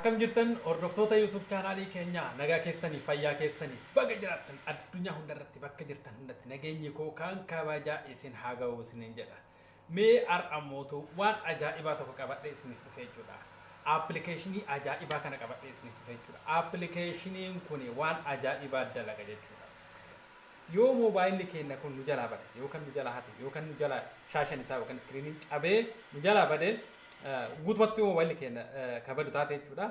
Akkam jirtan hordoftoota YouTube chaanaalii keenyaa? Nagaa keessanii, fayyaa keessanii? Baga jiraattan. Addunyaa hundarratti bakka jirtan hundatti nageenyi koo kan kabajaa isin haa ga'u isiniin jedha. Mee har'a mootu waan ajaa'ibaa tokko qabadhee isiniif dhufe jechuudha. Appilikeeshinii ajaa'ibaa kana qabadhee isiniif dhufe jechuudha. Appilikeeshiniin kun waan ajaa'ibaa dalaga jechuudha. Yoo moobaayilli keenya kun nu jalaa bade, yookaan nu jalaa hate, yookaan nu jalaa shaashan isaa yookaan iskiriiniin cabee nu jalaa bade, guutumatti yoo moobaayilli keenya ka badu taate jechuudha.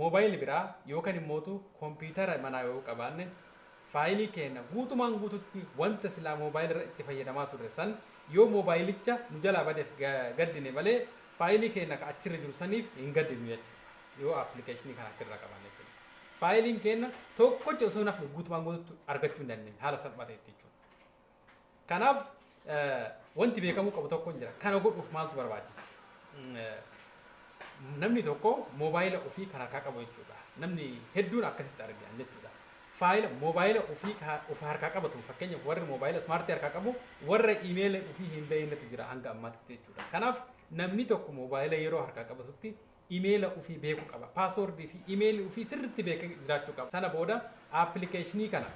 Moobaayilli biraa yookaan immootu kompiitara manaa yoo qabaanne, faayilii keenya guutumaan guututti, wanta silaa moobaayilii irra itti fayyadamaa turre san, yoo moobaayilicha nu jalaa badeef gaddine malee, faayilii keenya ka achirra jiru saniif hin gaddinu jechuudha. Yoo appilikeeshinii kana achirraa qabaanne jechuudha. Faayiliin keenya tokkocha osoo hin hafne guutumaan guututti argachuu hin dandeenya haala salphaa ta'etti jechuudha. Kanaaf wanti beekamuu qabu tokko hin jira. Kana godhuuf maaltu barbaachisa? Namni tokko moobaayila ofii kan harkaa qabu jechuudha. Namni hedduun akkasitti argan jechuudha. Faayila moobaayila ofii of harkaa qabatu, fakkeenyaaf warri moobaayila ismaartii harkaa qabu, warra iimeela ofii hin beeknetu jira hanga ammaatti jechuudha. Kanaaf namni tokko moobaayila yeroo harkaa qabatutti imeela ofii beekuu qaba. Paaswoordii fi imeelii ofii sirriitti beekee jiraachuu qaba. Sana booda appilikeeshinii kana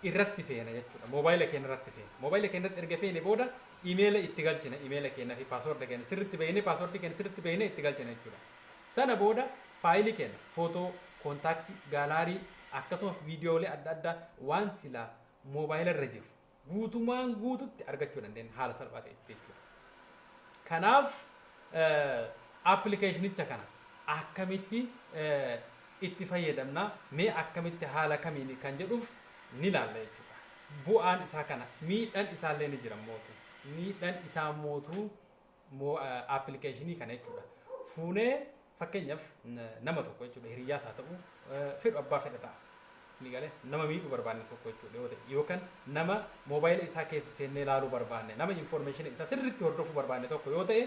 irratti feena jechuudha. Moobaayila keenya irratti feena. Moobaayila keenya irratti erga feene booda imeela itti galchina. Imeela keenya fi paaswoorda keenya sirriitti beeknee, paaswoordii keenya sirriitti beeknee itti galchina jechuudha. Sana booda faayilii keenya, footoo, koontaaktii, gaalaarii, akkasumas viidiyoolee adda addaa waan silaa moobaayila irra jiru guutumaan guututti argachuu dandeenya haala salphaa ta'etti jechuudha. Kanaaf appilikeeshinicha kana akkamitti itti fayyadamna, mee akkamitti, haala kamiin kan jedhuuf ni ilaalla jechuudha. Bu'aan isaa kana, miidhaan isaallee ni jira mootu. Miidhaan isaa mootu appilikeeshinii kana jechuudha. Fuunee fakkeenyaaf nama tokko jechuudha, hiriyyaas haa ta'u, fedhu abbaa fedha ta'a. Isinii galee, nama miidhuu barbaanne tokko jechuudha yoo ta'e, yookaan nama moobaayila isaa keessa seennee ilaaluu barbaanne, nama infoormeeshina isaa sirriitti hordofuu barbaanne tokko yoo ta'e,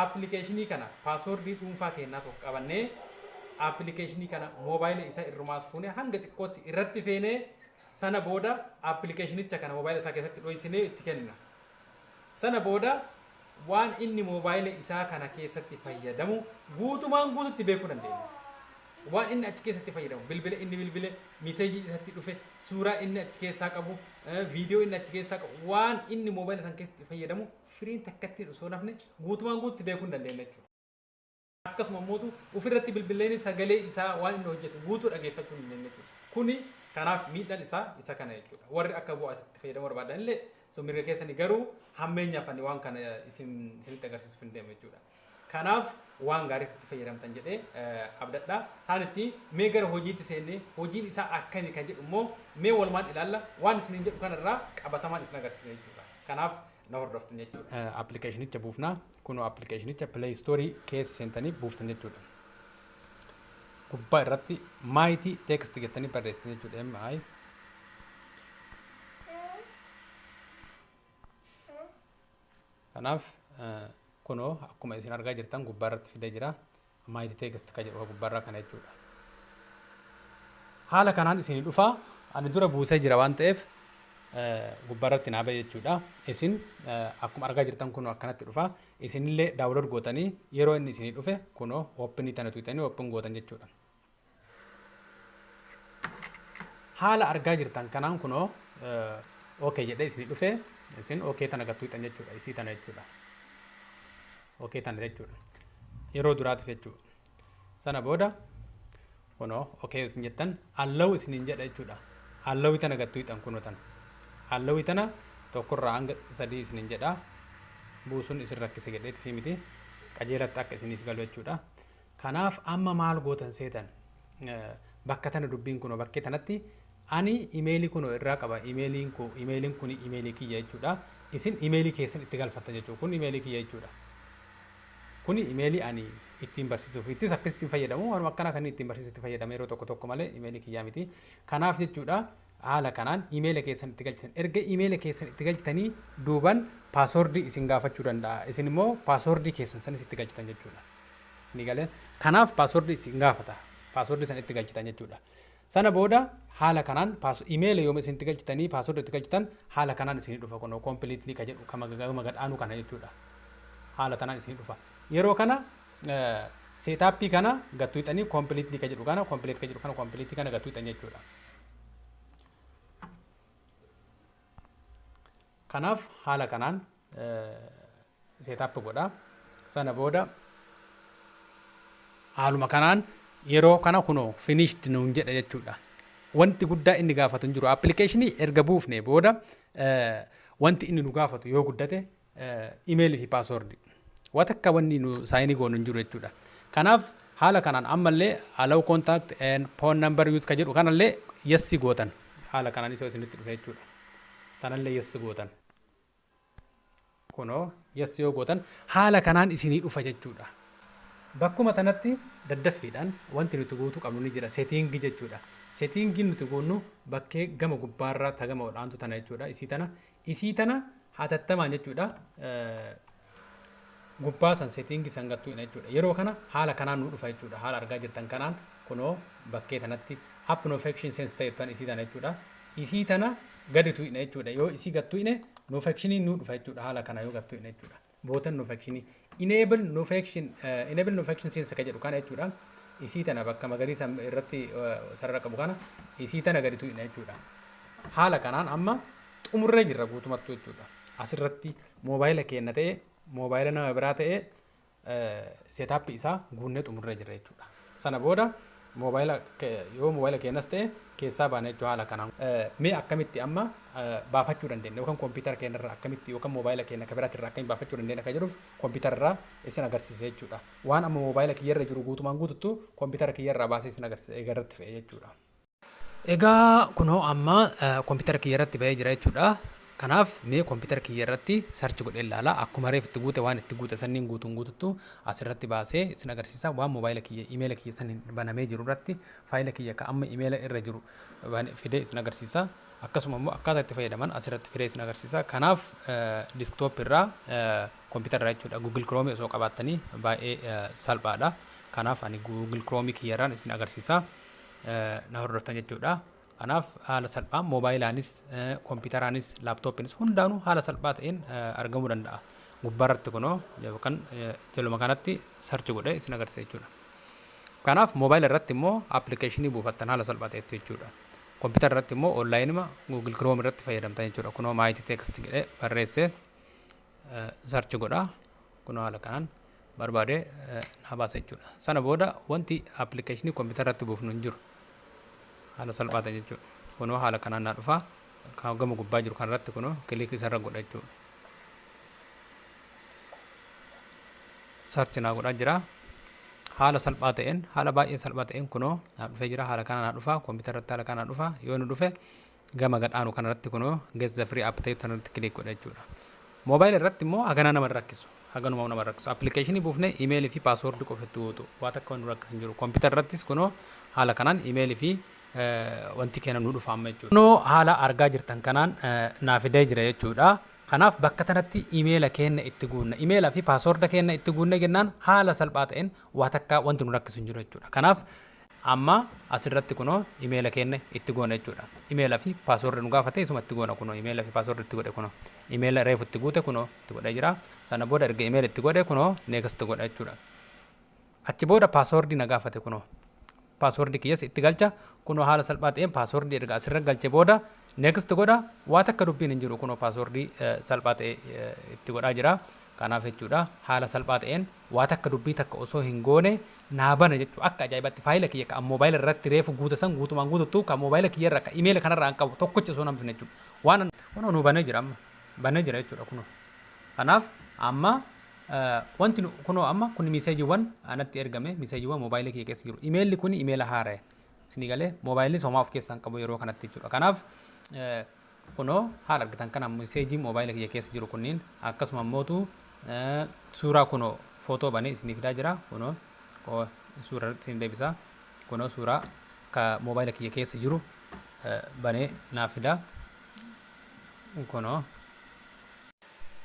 appilikeeshinii kana paaswoordii dhuunfaa keenyaa tokko qabannee, appilikeeshinii kana moobaayila isaa irrumaas fuunee hanga xiqqootti irratti feenee, sana booda appilikeeshinicha kana moobaayila isaa keessatti dhoysinee itti kennina. Sana booda waan inni moobaayila isaa kana keessatti fayyadamu guutumaan guututti beekuu dandeenya. Waan inni achi keessatti fayyadamu, bilbila inni bilbile, miseejii isatti dhufe, suuraa inni achi keessaa qabu, viidiyoo inni achi keessaa qabu, waan inni moobaayila san keessatti fayyadamu firiin takkattiin osoo hin hafne guutumaan guututti beekuu hin dandeenya jechuudha. Akkasuma immootu ofirratti bilbilleeni sagalee isaa, waan inni hojjetu guutuu dhageeffachuu hin dandeenya jechuudha. Kuni kanaaf miidhaan isaa isa kana jechuudha. Warri akka bu'aatti itti fayyadamuu barbaadan illee sun mirga keessanii, garuu hammeenyaaf ani waan kana isin isinitti agarsiisuuf hin deemu jechuudha. Kanaaf waan gaariitti itti fayyadamtan jedhee abdadha. Taanitti mee gara hojiitti seennee hojiin isaa akkami kan jedhu immoo mee walumaan ilaalla, waan isiniin jedhu kanarraa qabatamaan isin agarsiisa jechuudha. Kanaaf na hordoftan jechuudha. Appilikeeshinicha buufna. Kunoo appilikeeshinicha Play Store keessa seentanii buuftan jechuudha. Gubbaa irratti Mighty Text jettanii barreessitan jechuudha. M I Kanaaf kunoo akkuma isin argaa jirtan gubbaa irratti fidee jira. Mighty Text kan jedhu gubbaarraa kana jechuudha. Haala kanaan isinii dhufa. Ani dura buusee jira waan ta'eef gubbaarratti naa ba'e jechuudha. Isin akkuma argaa jirtan kunoo akkanatti dhufa. Isinillee download gootanii yeroo inni isinii dhufe kunoo open tana tuqxanii open gootan jechuudha. Haala argaa jirtan kanaan kunoo okay jedhee isinii dhufe, isin okay tana gad tuqxan jechuudha. Isii tana jechuudha. Okay tana jechuudha. Yeroo duraatiif jechuudha. Sana booda kunoo okay isin jettan, allow isiniin jedha jechuudha. Allow tana gad tuqxan, kunoo tana. Allow tana tokkorraa hanga sadii isiniin jedha. Buusuun isin rakkise jedheeti fi miti. Qajeelatti akka isiniif galu jechuudha. Kanaaf amma maal gootan seetan? Bakka tana dubbiin kunoo bakkee tanatti ani imeelii kunoo irraa qaba. Imeeliin kun, imeeliin kun imeelii kiyya jechuudha. Isin imeelii keessan itti galfattan jechuudha. Kun imeelii kiyya jechuudha. Kuni imeelii ani ittiin barsiisuuf ittis akkasitti fayyadamu, waanuma akkanaa kan ittiin barsiisuuf itti fayyadama yeroo tokko tokko malee imeelii kiyyaa miti. Kanaaf jechuudha, haala kanaan imeela keessan itti galchitan. Erga imeela keessan itti galchitanii duuban paaswoordii isin gaafachuu danda'a. Isin immoo paaswoordii keessan sanis itti galchitan jechuudha. Isinii galee? Kanaaf paaswoordii isin gaafata. Paaswoordii san itti galchitan jechuudha. Sana booda haala kanaan imeela yooma isin itti galchitanii paaswoordii itti galchitan, haala kanaan isinii dhufa, kunoo completely ka jedhu kama gama gad aanu kana jechuudha. Haala tanaan isinii dhufa. Yeroo kana Setup kana gattuuxanii completely ka jedhu kana, complete ka jedhu kana, complete kana gattuuxan jechuudha. Kanaaf haala kanaan setup godha. Sana booda haaluma kanaan yeroo kana kunoo finished nuun jedha jechuudha. Wanti guddaa inni gaafatu hin jiru. Appilikeeshinii erga buufnee booda wanti inni nu gaafatu yoo guddate imeelii fi paaswoordii. Waan akka wanni nu sign goonu hin jiru jechuudha. Kanaaf haala kanaan ammallee allow contact and phone number use ka jedhu kanallee yes gootan. Haala kanaan isoo isinitti dhufe jechuudha. Tanallee yes gootan. Kunoo yes yoo gootan haala kanaan isinii dhufa jechuudha. Bakkuma tanatti daddaffiidhaan wanti nuti guutuu qabnu ni jira, setting jechuudha. Settingiin nuti guunnu bakkee gama gubbaarraa ta gama ol'aantu tana jechuudha. Isii tana hatattamaan jechuudha. Gubbaa san setting san gattuu jechuudha. Yeroo kana haala kanaan nu dhufa jechuudha. Haala argaa jirtan kanaan kunoo bakkee tanatti app notification sense ta'e tan isii tana jechuudha. Isii tana gadi tuqna jechuudha. Yoo isii gattuqne notificationii nu dhufa jechuudha. Haala kana yoo gattuqne jechuudha. Bootan notificationii enable notification sense ka jedhu kana jechuudha. Isii tana bakka magariisa irratti sarara qabu kana isii tana gadi tuqna jechuudha. Haala kanaan amma xumurree jirra guutumattuu jechuudha. Asirratti moobaayila keenya ta'e, moobaayila nama biraa ta'e, setup isaa guunnee xumurree jirra jechuudha. Sana booda moobaayila yoo moobaayila keenyas ta'e keessaa baana jechuudha haala kanaan. Mee akkamitti amma baafachuu dandeenya yookaan kompiitara keenyarraa akkamitti yookaan moobaayila keenya akka biraatirraa akkamitti baafachuu dandeenya akka jedhuuf kompiitararraa isin agarsiisa jechuudha. Waan amma moobaayila kiyyarra jiru guutumaan guututtu kompiitara kiyyarraa baasee isin agarsiisa eegarratti fe'e jechuudha. Egaa kunoo amma kompiitara kiyya irratti ba'ee jira jechuudha. Kanaaf mee kompiitara kiyya irratti search godhee ilaala. Akkuma reef itti guute, waan itti guute sanniin guutuun guututtu asirratti baasee isin agarsiisa. Waan moobaayila kiyya, imeela kiyya saniin banamee jiru irratti faayila kiyya ka amma imeela irra jiru fidee isin agarsiisa. Akkasuma immoo akkaataa itti fayyadaman asirratti fidee isin agarsiisa. Kanaaf desktop irraa, kompiitara irraa jechuudha. Google Chrome osoo qabaattanii baay'ee salphaadha. Kanaaf ani Google Chrome kiyyarraan isin agarsiisa. Na hordoftan jechuudha. Kanaaf haala salphaan moobaayilaanis, kompiitaraanis, laaptooppiinis hundaanuu haala salphaa ta'een argamuu danda'a. Gubbaarratti kunoo yookaan jaluma kanatti search godhee isin agarsiisa jechuudha. Kanaaf moobaayila irratti immoo appilikeeshinii buufattan haala salphaa ta'etti jechuudha. Kompiitara irratti immoo onlineuma Google Chrome irratti fayyadamtan jechuudha. Kunoo Mighty Text jedhee barreessee search godha. Kunoo haala kanaan barbaadee naa baasa jechuudha. Sana booda wanti appilikeeshinii kompiitara irratti buufnu hin jiru. Haala salphaa ta'e jechuudha. Kunoo haala kanaan naa dhufa. Kan gama gubbaa jiru kanarratti kunoo click isarra godha jechuudha. Search naa godhaa jira. Haala salphaa ta'een, haala baay'ee salphaa ta'een kunoo naa dhufee jira. Haala kana naa dhufa. Kompiitara irratti haala kana naa dhufa. Yoo nu dhufe gama gadhaanu kanarratti kunoo get the free app ta'e kanarratti click godha jechuudha. Moobaayila irratti immoo haganaa nama rakkisu. Haganuma nama rakkisu. Appilikeeshinii buufnee imeelii fi paaswoordii qofa itti guutu. Waa takka wanti nu rakkisu hin jiru. Kompiitara irrattis kunoo haala kanaan imeelii fi wanti keenya nu dhufa amma jechuudha. Kunoo haala argaa jirtan kanaan naa fidee jira jechuudha. Kanaaf bakka tanatti imeela keenya itti guunna. Imeelaa fi paaswoorda keenya itti guunne jennaan haala salphaa ta'een waa takka wanti nu rakkisu hin jiru jechuudha. Kanaaf amma asirratti kunoo imeela keenya itti goona jechuudha. Imeela fi paaswoorda nu gaafate, isuma itti goona. Kunoo imeela fi paaswoorda itti godhe. Kunoo imeela reefu itti guute kunoo itti godhee jira. Sana booda erga imeela itti godhe kunoo next godha jechuudha. Achi booda paaswoordii na gaafate. Kunoo paaswoordii kiyyas itti galcha. Kunoo haala salphaa ta'een paaswoordii erga asirra galche booda next godha. Waa takka dubbiin hin jiru. Kunoo paaswoordii salphaa ta'e itti godhaa jira. Kanaaf jechuudha haala salphaa ta'een waa takka dubbii takka osoo hin goone naa bana jechuudha. Akka ajaa'ibatti faayila kiyya kan moobaayila irratti reefu guute san guutumaan guututtu kan moobaayila kiyya irra kan imeela kanarraa hin qabu tokkochi osoo hin hafne jechuudha. Waan kunoo nu banee jira, amma banee jira jechuudha kunoo. Kanaaf amma wanti kunoo amma kun miseejiiwwan anatti ergame, miseejiiwwan moobaayila kiyya keessa jiru. Imeelli kun imeela haaraa isinii galee, moobaayilli homaa of keessaa hin qabu yeroo kanatti jechuudha. Kanaaf kunoo haala argitan kana miseejii moobaayila kiyya keessa jiru kunniin, akkasuma immootu suuraa kunoo footoo banee isinii fidaa jira. Kunoo suuraa isin deebisa. Kunoo suuraa ka moobaayila kiyya keessa jiru banee naaf fida kunoo.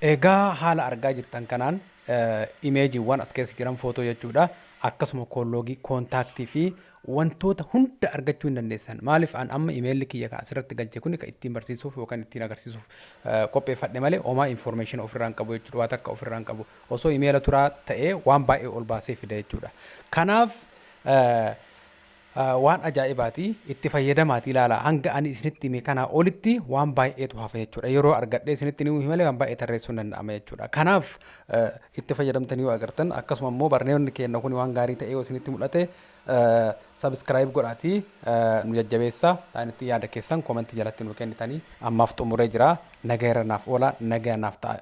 Egaa haala argaa jirtan kanaan imeejiiwwan as keessa jiran, footoo jechuudha. Akkasuma call logii, contactii fi wantoota hunda argachuu hin dandeessan. Maaliif an amma emailli kiyya kan asirratti galche kun kan ittiin barsiisuuf yookaan ittiin agarsiisuuf qopheeffadhe malee homaa information ofirraa hin qabu jechuudha. Waa takka ofirraa hin qabu. Osoo emaila turaa ta'ee waan baay'ee ol baasee fida jechuudha. Kanaaf waan ajaa'ibaati, itti fayyadamaati ilaala. Hanga ani isinitti hime kanaa olitti waan baay'eetu hafa jechuudha. Yeroo argadhee isinitti ni malee waan baay'ee tarreessuu hin danda'ama jechuudha. Kanaaf itti fayyadamtanii yoo agartan, akkasuma immoo barnoonni keenya kun waan gaarii ta'ee yoo isinitti mul'ate, subscribe godhaatii nu jajjabeessa. Ta'anitti yaada keessan commentii jalatti nu kennitanii ammaaf xumuree jira. Nagaa irra naaf oola, nagaa naaf ta'a.